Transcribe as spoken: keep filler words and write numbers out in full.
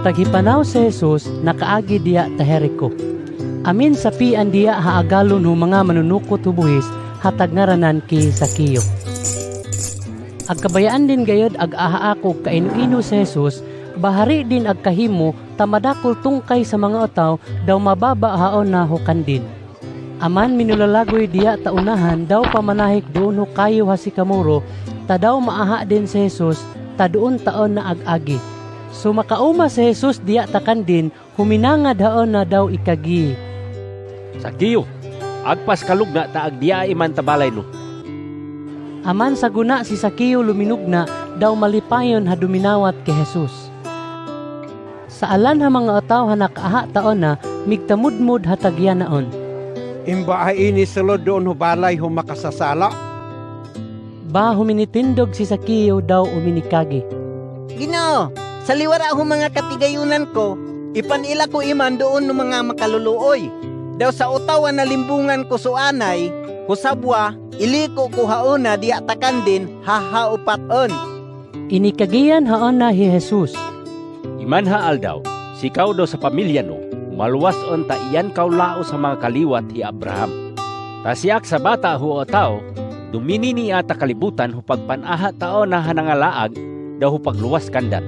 Taghipanau si Jesus, nakaagi diya' ta Heriku. Amin sapian diya' ha agalun hu manga manunukut hu buhis, ha tagnaranan ki Sakiyu. Agkabayaan din gayod ag-ahaak hu kainu-inu si Jesus, bahari din agkahimu, ta madakul tungkay sa manga ataw, daw mababa' ha ona hu kandin. Aman minulalaguy diya' ta unahan daw pamanahik duun hu kayu ha sikamuru, ta daw maaha din si Jesus, ta duun ta ona ag-agi. Sumakauma si Jesus diya' ta kandin, huminangad ha ona daw ikagi. Sakiyu, agpas kalugna' ta agdiya' iman ta balaynu. Aman saguna' si Sakiyu luminugna' daw malipayon ha duminawat ki Jesus. Saalan ha manga ataw ha nakaaha ta ona, migtamudmud ha tagiyana'on. Imbaha ini sulu duun hu balay hu makasasala'? Ba huminitindug si Sakiyu daw uminikagi. Ginu, saliwara' hu manga katigayunan ku, ipanila ku iman duun hu manga makaluluuy. Daw sa utawa na limbungan ku suanay, hu sabwa, iliku ku ha ona diya' ta kandin, ha ha upat on. Inikagiyan ha ona hi Jesus. Iman ha aldaw, sikaw daw sa pamilya nu, maluwas on ta iyan kaw lau sa manga kaliwat hi Abraham. Ta siak sabata hu ataw, duminini a ta kalibutan hu pagpanaha ta ona ha nangalaag, daw hu pagluwas kandan.